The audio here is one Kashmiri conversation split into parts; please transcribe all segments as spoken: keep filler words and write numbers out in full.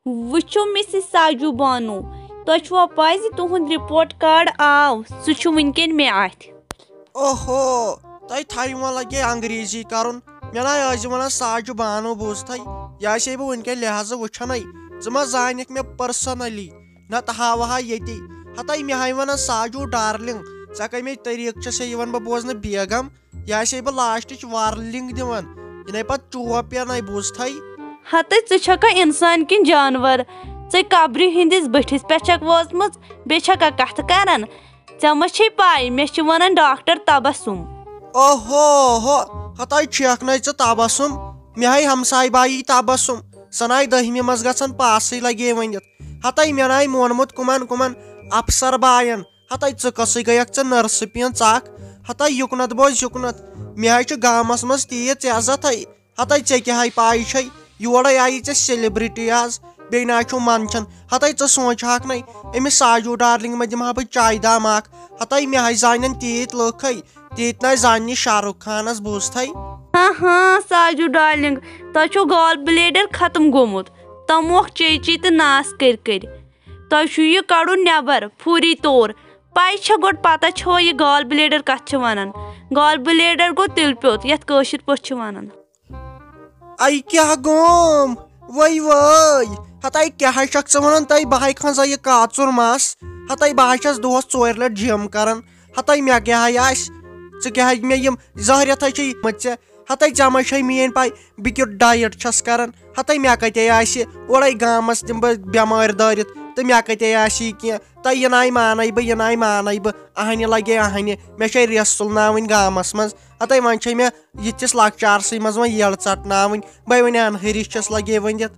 وٕچھِو مسز ساجو بانو، تۄہہِ چھُوا پَے زِ تُہُنٛد رپورٹ کارڈ آو؟ سُہ چھُ وٕنکیٚن مےٚ اَتھِ۔ اوہو، تۄہہِ تھایہِ وۄنۍ لگے انگریزی کرُن۔ مےٚ ناے ٲسۍ زِ ونان ساجو بانو، بوٗزتھے، یہِ آسے بہٕ وٕنکیٚن لحاظہٕ وٕچھنے۔ ژٕ ما زانکھ مےٚ پرسنلی؟ نتہٕ ہاوہا ییٚتی۔ ہتے مےٚ ہاے ونان ساجو ڈارلنگ، ژےٚ کمے طریٖقہٕ چھےٚ یِوان بہٕ بوزنہٕ بیگم؟ یہِ آسے بہٕ لاسٹٕچ وارننگ دِوان، یہِ نے پتہٕ چوب پینے، بوٗزتھے۔ ہتے ژٕ چھکھا انسان کِنہٕ جانور؟ ژے قبرِ ہٕنٛدِس بٔٹھِس پٮ۪ٹھ چھکھ وٲژمٕژ، بیٚیہِ چھکھا کتھٕ کران؟ ژےٚ ما چھے پاے، مےٚ چھِ ونان ڈاکٹر تبسم۔ اوہو ہو، ہتے چھکھ نے ژٕ تبسم، مےٚ ہاے ہمساے بایی تبسم، سۄ ناے دٔہمہِ منٛز گژھان پاسٕے لگے ؤنِتھ۔ ہتے مےٚ ناے مونمُت کُمن کُمن افسر باین۔ ہتے ژٕ کۄسٕے گٔیکھ ژٕ نٔرسہٕ پیٖنژ اکھ؟ ہتے یُکنتھ بوز یُکنتھ، مےٚ ہاے چھُ گامس منٛز تیٖژ عزتھے۔ ہتے ژےٚ کیٛاہ ہاے پاے چھے، یورے آیی ژےٚ سیلبرٹی آز، بیٚیہِ نہ چھُ منٛدچھان۔ ہتے ژٕ سونٛچہٕ ہاکھ نے، أمِس ساجو ڈارلنگ ما دِمہٕ ہا بہٕ چایہِ دام اکھ؟ ہتے مےٚ ہاے زانن تیٖتۍ لُکھے، تیٖتۍ نہ زاننہِ شاہ رخ خانس، بوٗزتھے۔ ہاں ہاں ساجو ڈارلنگ، تۄہہِ چھُو گال بلیڈر ختم گوٚمُت، تموکھ چیٚیہِ چیٚیہِ تہٕ ناس کٔرۍ کٔرۍ۔ تۄہہِ چھُ یہِ کڑُن نٮ۪بر فوری طور۔ پاے چھا گۄڈٕ پتہ چھوا یہِ گال بلیڈر کتھ چھِ ونان؟ گال بلیڈر گوٚو تِلہٕ پیوٚت، یتھ کٲشِر پٲٹھۍ چھِ ونان۔ اے کیٛاہ گوم؟ وٲے وٲے۔ ہتے کیٛاہ ہاے چھکھ ژٕ ونان؟ تَے بہٕ ہاے کھنٛزا یہِ کاژُر مس۔ ہتے بہٕ ہاے چھس دۄہس ژورِ لٹہِ جم کران۔ ہتے مےٚ کیٛاہ ہاے آسہِ؟ ژٕ کیٛاہ ہاے مےٚ یِم زہریتھے چھِ یِمت ژےٚ؟ ہتے ژےٚ ما چھے میٲنۍ پاے بہٕ کیُتھ ڈایٹ چھس کران؟ ہتے مےٚ کتے آسہِ اورے گامس دِمہٕ بہٕ بٮ۪مٲرۍ دٲرِتھ تہٕ مےٚ کتے آسہِ یہِ کینٛہہ؟ تہٕ یہِ ناے مانے بہٕ، یہِ ناے مانے بہٕ، اہنہِ لگے اہنہِ، مےٚ چھے ریس تُلناوٕنۍ گامس منٛز۔ ہتے وۄنۍ چھے مےٚ یِتھِس لۄکچارسٕے منٛز وۄنۍ یٔڑ ژٹناوٕنۍ، بے وۄنۍ انہٕ ہرِش چھس لگے ؤنِتھ۔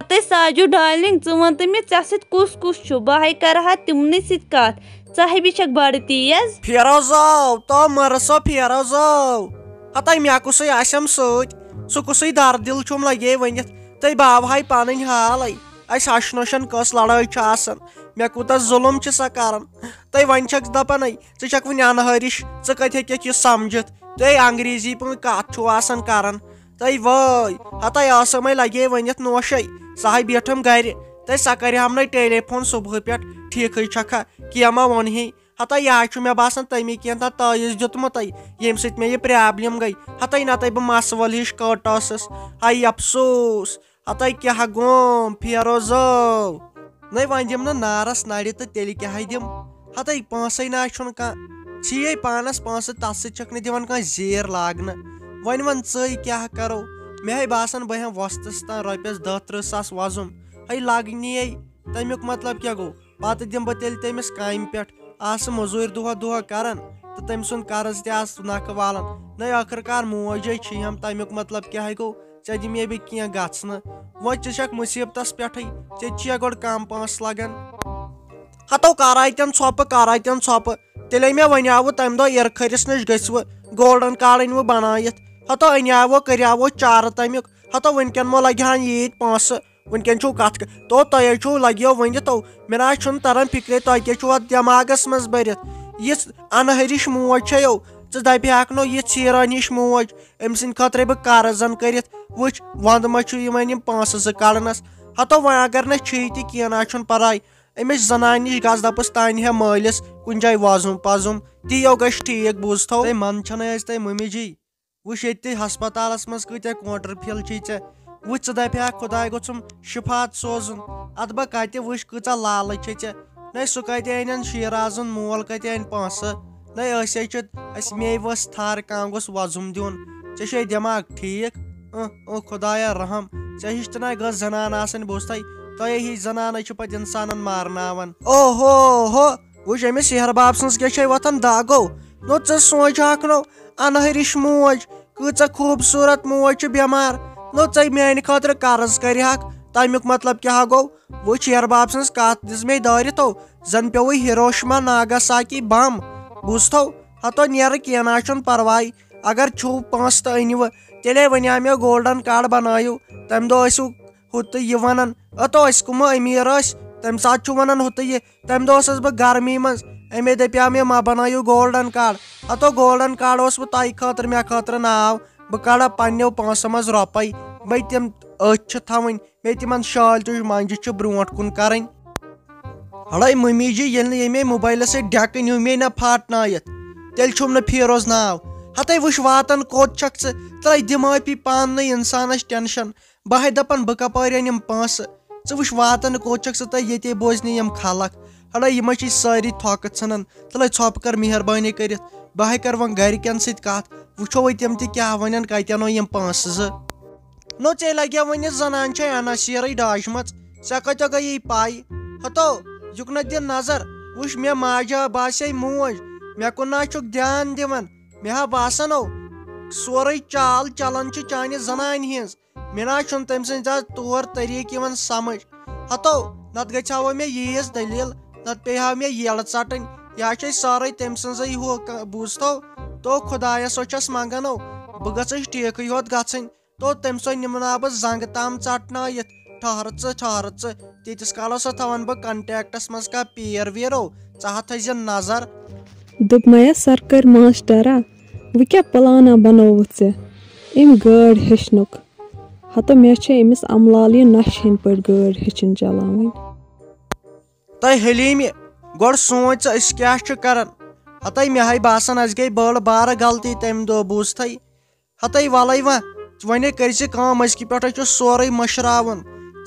تہٕ ساجو ڈارلنگ، ژٕ وَن تہٕ مےٚ، ژےٚ سۭتۍ کُس کُس چھُ؟ بہٕ ہاے کرٕ ہا تِمنٕے سۭتۍ کَتھ۔ ژٕ ہاے چھکھ بڑٕ تیز۔ فیروزو، تو مر سا فیروزو۔ ہتے مےٚ کُسٕے آسٮ۪م سۭتۍ، سُہ کُسٕے دردِل چھُم لگے ؤنِتھ۔ تہٕ باو ہاے پنٕنۍ حالے، اَسہِ ہش نوشن کۄس لڑٲے چھِ آسان، مےٚ کوٗتاہ ظُلُم چھِ سۄ کران۔ تہٕ وۄنۍ چھکھ دپان، ہے، ژٕ چھکھ وُنہِ انہٲرِش، ژٕ کتہِ ہیٚککھ یہِ سمجھِتھ؟ تُہۍ انگریزی پٲٹھۍ کتھ چھِو آسان کران۔ تہٕ وٲے، ہتے ٲسٕم ہے لگے ؤنِتھ نوشے، سۄ ہاے بیٖٹھٕم گرِ۔ تہٕ سۄ کرِ ہم نے ٹیلی فون صبحہٕ پٮ۪ٹھ، ٹھیٖکھٕے چھکھا، کینٛہہ ما ووٚنہی؟ ہتے یہِ ہا چھُ مےٚ باسان تٔمی کینٛہہ تام تٲویٖز دیُتمُت، ییٚمہِ سۭتۍ مےٚ یہِ پرابلم گٔے۔ ہتے نتہٕ بہٕ مسوَل ہِش کٔٹ ٲسٕس۔ ہاے افسوس۔ ہتے کیٛاہ گوم فیروزو؟ نَے وۄنۍ دِم نہٕ نارس نرِ تہٕ تیٚلہِ کیٛاہ دِم؟ ہتے پونٛسے نہ چھُنہٕ کانٛہہ۔ ژھیے پانس پونٛسہٕ، تتھ سۭتۍ چھکھ نہٕ دِوان کانٛہہ زیٖر لاگنہٕ۔ وۄنۍ وَن ژٕے کیٛاہ کرو؟ مےٚ ہے باسان بہٕ ہٮ۪مہٕ وۄستس تام رۄپیس دَہ تٕرٛہ ساس وۄزُم۔ ہے لگنی۔ تمیُک مطلب کیٛاہ گوٚو؟ پتہٕ دِمہٕ بہٕ تیٚلہِ تٔمِس کامہِ پٮ۪ٹھ۔ آسہٕ مٔزوٗرۍ دۄہہ دۄہہ کران تہٕ تٔمۍ سُنٛد قرض تہِ آسہٕ نکھٕ والان۔ نَے ٲخٕر کار موجے چھِ ہم، تمیُک مطلب کیٛاہ گوٚو؟ ژےٚ دِمے بہٕ کینٛہہ گژھنہٕ۔ وۄنۍ ژٕ چھکھ مُصیبتس پٮ۪ٹھٕے، ژےٚ تہِ چھِیا گۄڈٕ کم پونٛسہٕ لگان۔ ہتو کراے تٮ۪ن ژھۄپہٕ، کراے تٮ۪ن ژھۄپہٕ۔ تیٚلے مےٚ ونیاوٕ تمہِ دۄہ اِرخٔرِس نِش گٔژھوٕ، گولڈن کارڈ أنۍوٕ بنٲیِتھ۔ ہتو انیاوٕ، کریاوٕ چارٕ تمیُک۔ ہتو وٕنکٮ۪ن مہ لگہِ ہن ییٖتۍ پونٛسہٕ۔ وٕنکٮ۪ن چھُو کتھ ک-، تو تۄہے چھُو لگیو ؤنِتھ تو۔ مےٚ نہ حظ چھُنہٕ تران فکرے تۄہہِ کیٛاہ چھُو اتھ دٮ۪ماغس منٛز بٔرِتھ۔ یِژھ انہرِش موج چھیو، ژٕ دپہِ ہاکھ نو یِژھ ہیٖران ہِش موج، أمۍ سٕنٛدِ خٲطرَے بہٕ قرض زن کٔرِتھ۔ وٕچھ، ونٛدٕ ما چھُ یِوان یِم پونٛسہٕ زٕ کڑنس۔ ہتو وۄنۍ اگر نہٕ چھُے تہِ کینٛہہ نہ چھُنہٕ پرواے۔ أمِس زنانہِ نِش گژھ دپس تانۍ ہے مٲلِس کُنہِ جایہِ وۄزُم پۄزُم، تی یو گژھِ ٹھیٖک، بوٗزتھو۔ تۄہہِ منٛد چھنہٕ أسۍ تۄہہِ مٔمی جی۔ وٕچھ ییٚتہِ تہِ ہسپتالس منٛز کۭتیاہ کونٹر پھِل چھِ ژےٚ۔ وٕچھ ژٕ دپہِ ہا خداے گوٚژھُم شفات سوزُن۔ ادٕ بہ کتہِ وٕچھ کۭژاہ لالٕچ چھے ژےٚ۔ نَے سُہ کتہِ انن شیرازُن مول کتہِ انہِ پونٛسہٕ۔ نَے أسۍ ہے چھِ، اسہِ مے ؤژھ تھر، کانٛہہ گوٚژھ وۄزُم دیُن۔ ژےٚ چھے دٮ۪ماغ ٹھیٖک؟ اۭں، اۭں، خدایا رحم۔ ژےٚ ہِش تہِ نَے گٔژھ زنان آسٕنۍ، بوٗزتھے؟ تۄہے ہِش زنانہٕ چھِ پتہٕ انسانن مارناوان۔ اوہو ہو، وٕچھ أمِس یہرباب سٕنٛز کیٛاہ چھے وۄتھان داغو۔ نو ژٕ سونٛچ ہاکھ نو، انہرِش موج، کۭژاہ خوٗبصوٗرت موج چھِ بٮ۪مار۔ نو ژے میانہِ خٲطرٕ قرض کرِ ہاکھ، تمیُک مطلب کیٛاہ گوٚو؟ وٕچھ یہرباب سٕنٛز کتھ دِژ مے دٲرِتھو، زن پیوٚوُے ہیروشما ناگاساکی بم۔ بوٗزتھو؟ ہتو نیرٕ کینٛہہ نہ چھُنہٕ پرواے، اگر چھُو پونٛسہٕ تہٕ أنِوٕ، تیٚلے ونیٛاو مےٚ گولڈن کارڈ بنٲیِو۔ تمہِ دۄہ ٲسِو ہُہ تہٕ یہِ ونان، اتو أسۍ کٕمہٕ أمیٖر ٲسۍ، تمہِ ساتہٕ چھُ ونان ہُہ تہٕ یہِ۔ تمہِ دۄہ اوسُس بہٕ گرمی منٛز، امے دپیٛاو مےٚ ما بنٲیِو گولڈن کارڈ۔ اتو گولڈن کارڈ اوس وۄنۍ تۄہہِ خٲطرٕ مےٚ خٲطرٕ ناو، بہٕ کڑا پننیو پونٛسو منٛز رۄپے، بے تِم أچھ چھِ تھاوٕنۍ، مےٚ تِمن شالہِ تُج منجہِ چھِ برونٛٹھ کُن کرٕنۍ۔ ہڑے ممی جی، ییٚلہِ نہٕ ییٚمے موبایلس سۭتۍ ڈٮ۪کہٕ نیوٗ مے نہ پھاٹنٲیِتھ، تیٚلہِ چھُم نہٕ فیروز ناو۔ ہتے وٕچھ واتان کوٚت چھکھ ژٕ، ترٛٲے دِماغ پی پانہٕ نٕے انسانس ٹینشن۔ بہٕ ہے دپان بہٕ کپٲرۍ انہٕ یِم پونٛسہٕ، ژٕ وٕچھ واتان کوٚت چھکھ ژٕ، تہٕ ییٚتے بوزنہِ یِم خلق۔ ہڑے یِمے چھِ سٲری تھۄکہٕ ژھٕنان، تہٕ لے ژھۄپہٕ کر مہربٲنی کٔرِتھ، بہٕ ہے کرٕ وۄنۍ گرِکٮ۪ن سۭتۍ کتھ، وٕچھو وۄنۍ تِم تہِ کیٛاہ ونن، کتہِ انو یِم پونٛسہٕ زٕ۔ نو ژےٚ لگیا وۄنۍ یہِ زنان چھے اناسیرٕے ڈاجمژ، ژےٚ کتہِ گٔیی پاے؟ ہتو، یُکنتھ دِ نظر، وٕچھ مےٚ ماجہِ باسے موج، مےٚ کُن نہ چھُکھ دیان دِوان، مےٚ ہا باسان او سورُے چال چلان چھِ چانہِ زنانہِ ہٕنٛز، مےٚ نہ چھُنہٕ تٔمۍ سٕنٛز زیادٕ طور طریٖقہٕ یِوان سمجھ۔ ہتو، نتہٕ گژھِ ہا وۄنۍ مےٚ ییٖژ دٔلیٖل، نتہٕ پیٚیہِ ہا مےٚ ییٚلہٕ ژٹٕنۍ، یا چھے سٲرٕے تٔمۍ سٕنٛزٕے ہُہ ک-، بوٗزتھو، تو خدایس سۄ چھس منٛگان او، بہٕ گٔژھٕس ٹھیٖکٕے ہوت گژھٕنۍ۔ تو تٔمۍ سۭتۍ نِمہٕ ناو بہٕ زنٛگہٕ تام ژٹنٲیِتھ۔ ٹھہر ژٕ، ٹھہر ژٕ، تیٖتِس کالس ہا تھاون بہٕ کنٹیکٹس منٛز کانٛہہ پیر ویرو، ژٕ ہا تھٲیزِ نظر۔ دوٚپمَے سرکٲرۍ ماسٹرا، وۄنۍ کیٛاہ پلانا بنووُتھ ژےٚ أمۍ گٲڑۍ ہیٚچھنُک؟ ہتہٕ مےٚ چھےٚ أمِس املال یہِ نۄشہِ ہٕنٛدۍ پٲٹھۍ گٲڑۍ ہیٚچھِنۍ چلاوٕنۍ۔ تۄہہِ حلیٖمہِ، گۄڈٕ سونٛچ ژٕ أسۍ کیٛاہ چھِ کران؟ ہتے مےٚ ہاے باسان اَسہِ گٔے بٔڑ بارٕ غلطی تَمہِ دۄہ، بوٗزتھٕے؟ ہتے وَلَے وۄنۍ، وۄنۍ کٔرۍ زِ کٲم، أزکہِ پٮ۪ٹھَے چھُ سورُے مٔشراوُن۔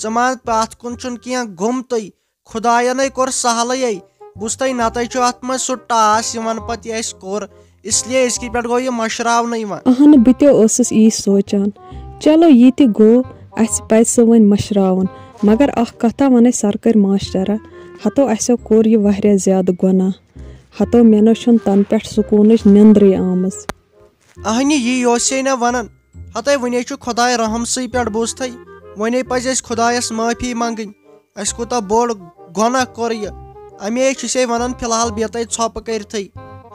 ژٕ مان پَتھ کُن چھُنہٕ کینٛہہ گوٚمتُے۔ خۄدایَنے کوٚر سہلٕے۔ بوٗزتھٕے، نَتَے چھُ اَتھ منٛز سُہ ٹاس یِوان پَتہٕ یہِ اَسہِ کوٚر۔ اس لیے أزکہِ پٮ۪ٹھ گوٚو یہِ مٔشراونہٕ یِوان۔ اہنہٕ، بہٕ تہِ ٲسٕس یی سونٛچان۔ چلو، یہِ تہِ گوٚو، اَسہِ پَزِ سُہ وۄنۍ مٔشراوُن۔ مگر اَکھ کَتھا وَنَے سرکٲرۍ ماسٹرا، ہَتو اَسیو کوٚر یہِ واریاہ زیادٕ گۄناہ۔ ہَتو مےٚ نہ چھُنہٕ تَنہٕ پٮ۪ٹھ سکوٗنٕچ نیٚنٛدرٕے آمٕژ۔ اہنہِ، یی اوسے نہ ونان۔ ہتے وُنے چھُ خداے رحم سٕے پٮ۪ٹھ، بوٗزتھٕے۔ وُنے پزِ اسہِ خدایس معٲفی منگٕنۍ۔ اسہِ کوٗتاہ بوٚڑ گۄناہ کوٚر یہِ۔ امے چھُسے ونان فی الحال بیتَے ژھۄپہٕ کٔرتھٕے۔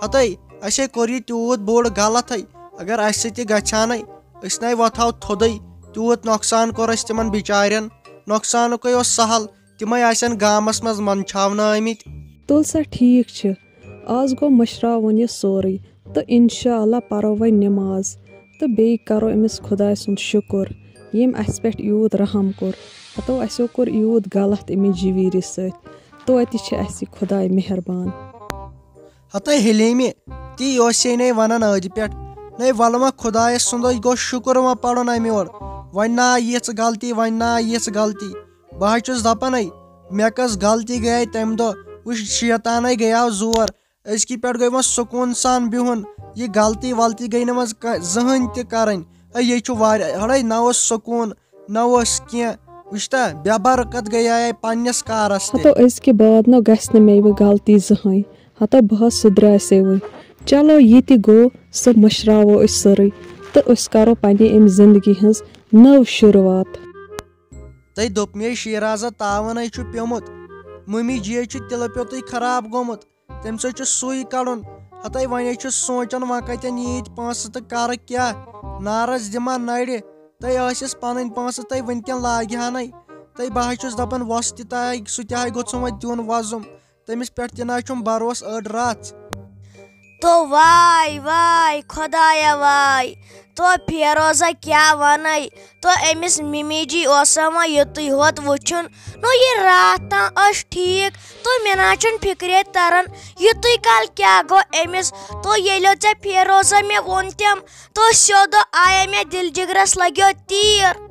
ہتے، اسے کوٚر یہِ تیوٗت بوٚڑ غلطے۔ اگر اسہِ سۭتۍ تہِ گژھِ ہا نے، أسۍ نے وۄتھہو تھوٚدُے۔ تیوٗت نۄقصان کوٚر اسہِ تِمن بچارٮ۪ن۔ نۄقصانُکے اوس سہل۔ تِمے آسن گامس منٛز منٛدچھاونہٕ آمٕتۍ۔ تُل سا، ٹھیٖک چھِ، آز گوٚو مٔشراوُن یہِ سورُے، تہٕ انشاء اللہ پرو وۄنۍ نماز، تہٕ بیٚیہِ کرو أمِس خۄداے سُنٛد شُکُر، ییٚمۍ اَسہِ پٮ۪ٹھ یوٗت رحم کوٚر۔ ہتو اَسیو کوٚر یوٗت غلط أمِس جویٖری سۭتۍ، توتہِ چھِ اَسہِ خۄداے مہربان۔ ہتے حلیٖمہِ، تی اوسے نے ونان أدۍ پٮ۪ٹھ، نے وَلہٕ وۄنۍ خۄدایَس سُنٛدٕے گوٚو شُکُر وۄنۍ پَرُن اَمہِ یورٕ۔ وۄنۍ نا یِژھ غلطی، وۄنۍ نا یِژھ غلطی۔ بہٕ ہا چھُس دَپان، ہے، مےٚ کۄس غلطی گٔیے تَمہِ دۄہ؟ وٕچھ، شیطانَے گٔیاو زور۔ أزکہِ پٮ۪ٹھ گٔے وۄنۍ سکوٗن سان بِہُن۔ یہِ غلطی ولطی گٔے نہٕ وۄنۍ ز-، کانٛہہ زٕہٕنۍ تہِ کَرٕنۍ۔ ہے، یہِ چھُ واریاہ، ہڑے، نہ اوس سکوٗن، نہ اوس کینٛہہ۔ وٕچھتا، بے برکت گٔیے پننِس کارس تہِ۔ ہتو أزکہِ بعد نہ گژھِ نہٕ مےٚ یہِ غلطی زٕہٕنۍ۔ ہتو بہٕ حظ سُدھراسے وۄنۍ۔ چلو، یہِ تہِ گوٚو، سُہ مٔشراوو أسۍ سٲرٕے، تہٕ أسۍ کرو پننہِ اَمہِ زندگی ہٕنٛز نٔو شروٗعات۔ تٔمۍ دوٚپ مےٚ، شیرازا تاوَن ہے چھُ پیوٚمُت۔ مٔمی جی چھُ تِلہٕ پیوٚتُے خراب گوٚمُت۔ تٔمۍ سۭتۍ چھُ سُے کَڑُن۔ ہَتَے وۄنۍ چھُس سونٛچان، وۄنۍ کَتٮ۪ن ییٖتۍ پونٛسہٕ تہٕ کَرٕ کیٛاہ؟ نارَس دِما نَرِ۔ تۄہہِ ٲسِس پَنٕنۍ پونٛسہٕ، تۄہہِ وٕنکٮ۪ن لاگہِ ہا نَے۔ تۄہہِ بہٕ ہا چھُس دَپان، وۄستہِ تہِ آے، سُہ تہِ آے گوٚژھُم وۄنۍ دیُن وۄزُم۔ تٔمِس پٮ۪ٹھ تہِ نہ چھُم بروسہٕ أڑ رژھ۔ تو واے واے خۄدایا واے، تو فیروزا کیٛاہ وَنَے؟ تو أمِس مِمی جی اوسا وۄنۍ یُتُے ہوت وٕچھُن؟ نو یہِ راتھ تام ٲس ٹھیٖک، تو مےٚ نہ چھُنہٕ فِکرے تَران یُتُے کال کیٛاہ گوٚو أمِس۔ تو ییٚلہِ ژےٚ فیروزا مےٚ ووٚن تِم، تو سیوٚد آیے مےٚ دِل جِگرَس لَگیو تیٖر۔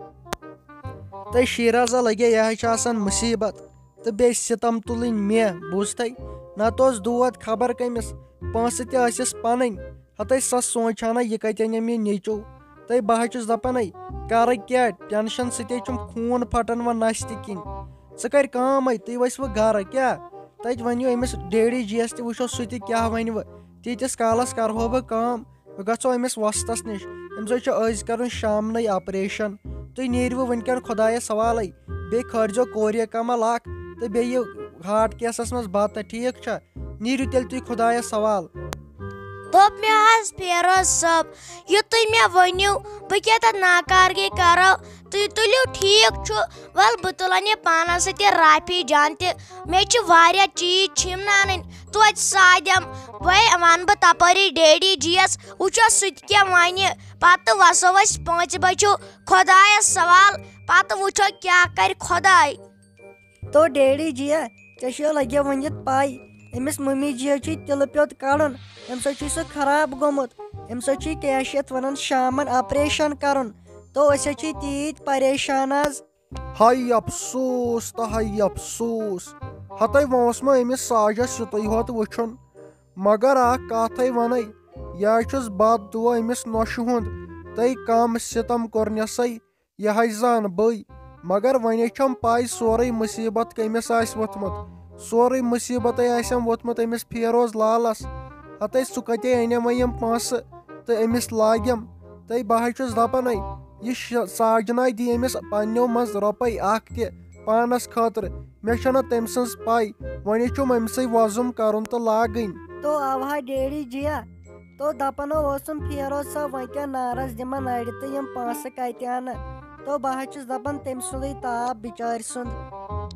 تہٕ شیرازا لَگے، یہِ حظ چھِ آسان مُصیٖبت۔ تہٕ بیٚیہِ سِتَم تُلٕنۍ مےٚ، بوٗزتھَے؟ نَتہٕ اوس دود خبر کٔمِس، پونٛسہٕ تہِ ٲسِس پَنٕنۍ۔ ہَتَے سۄ سونٛچ ہا نہ، یہِ کَتہِ اَنہِ مےٚ نیٚچوٗ؟ تہٕ بہٕ حظ چھُس دَپان، ہے، کَرٕ کیٛاہ؟ ٹٮ۪نشَن سۭتے چھُم خوٗن پھَٹان وۄنۍ نَستہِ کِنۍ۔ ژٕ کَر کٲم، ہے، تُہۍ ؤسِوٕ گَرٕ، کیٛاہ؟ تَتہِ وَنیو أمِس ڈیڈی جی یَس تہِ، وٕچھو سُہ تہِ کیٛاہ وَنہِ وۄنۍ۔ تیٖتِس کالَس کَرٕہو بہٕ کٲم۔ بہٕ گژھو أمِس وۄستَس نِش۔ أمِس حظ چھُ أزۍ کَرُن شامنٕے آپریشَن۔ تُہۍ نیٖرِو وٕنکٮ۪ن خۄدایَس حوالَے۔ بیٚیہِ کھٲلۍزیو کوریہ کمل اَکھ تہٕ بیٚیہِ یہِ ہارٹ کیسَس منٛز بَتہٕ، ٹھیٖک چھا؟ نیٖرِو تیٚلہِ تُہۍ خۄدایَس حوال۔ دوٚپ مےٚ حظ فیروز صٲب، یُتُے مےٚ ؤنِو، بہٕ کیٛاہ تَتھ ناکارگی کَرو؟ تُہۍ تُلِو، ٹھیٖک چھُ، وَلہٕ بہٕ تُلَن یہِ پانَس سۭتۍ یہِ رافی جان تہِ۔ مےٚ چھِ واریاہ چیٖز چھِم نہٕ اَنٕنۍ توتہِ سادٮ۪م۔ وۄنۍ وَنہٕ بہٕ تَپٲری ڈیڈی جی یَس، وٕچھو سُہ تہِ کیٛاہ وَنہِ۔ پَتہٕ وَسو أسۍ پانٛژِ بَجہِ ہیوٗ خۄدایَس سوال۔ پتہٕ وٕچھو کیٛاہ کرِ خۄداے۔ تو ڈیڈی جیا، ژےٚ چھُیا لگیا ؤنِتھ پَے، أمِس مٔمی جیا چھُے تِلہٕ پیوٚت کَڑُن، اَمہِ سۭتۍ چھُے سُہ خراب گوٚمُت، اَمہِ سۭتۍ چھُے کیٛاہ چھِ یَتھ وَنان شامَن آپریشن کَرُن، تو أسۍ حظ چھِ تیٖتۍ پریشان آز۔ ہاے افسوس تہٕ ہاے افسوس، ہتَے وۄنۍ اوس مےٚ أمِس ساجس یُتُے ہوت وٕچھُن، مگر اکھ کتھے ونے، یہِ حظ چھُس بد دعا أمِس نۄشہِ ہُنٛد، تٔمۍ کم ستم کوٚرنسے، یہِ حظ زان بٕے۔ مگر وۄنۍ چھم پاے سورُے مصیبت کٔمِس آسہِ ووٚتھمُت، سورُے مصیبتے آسٮ۪م ووٚتھمُت أمِس فیروز لالس۔ ہتے سُہ کتے انٮ۪م وۄنۍ یِم پونٛسہٕ تہٕ أمِس لاگٮ۪م؟ تہٕ بہٕ حظ چھُس دپان، یہِ ش-، ساجنہ دی أمِس پننیو منٛز رۄپے اکھ تہِ پانس خٲطرٕ۔ مےٚ چھنہٕ تٔمۍ سٕنٛز پاے، وۄنۍ چھُم أمۍ سٕے وۄزُم کرُن تہٕ لاگٕنۍ۔ تو اوہا ڈیڈی جیا، تو دپان اوسُم فیروز صٲب وۄنۍ کیٛاہ نارس دِمن نرِ تہٕ یِم پونٛسہٕ کتہِ انہٕ؟ تو بہٕ حظ چھُس دپان تٔمۍ سُنٛدُے تاپھ بچارِ سُنٛد۔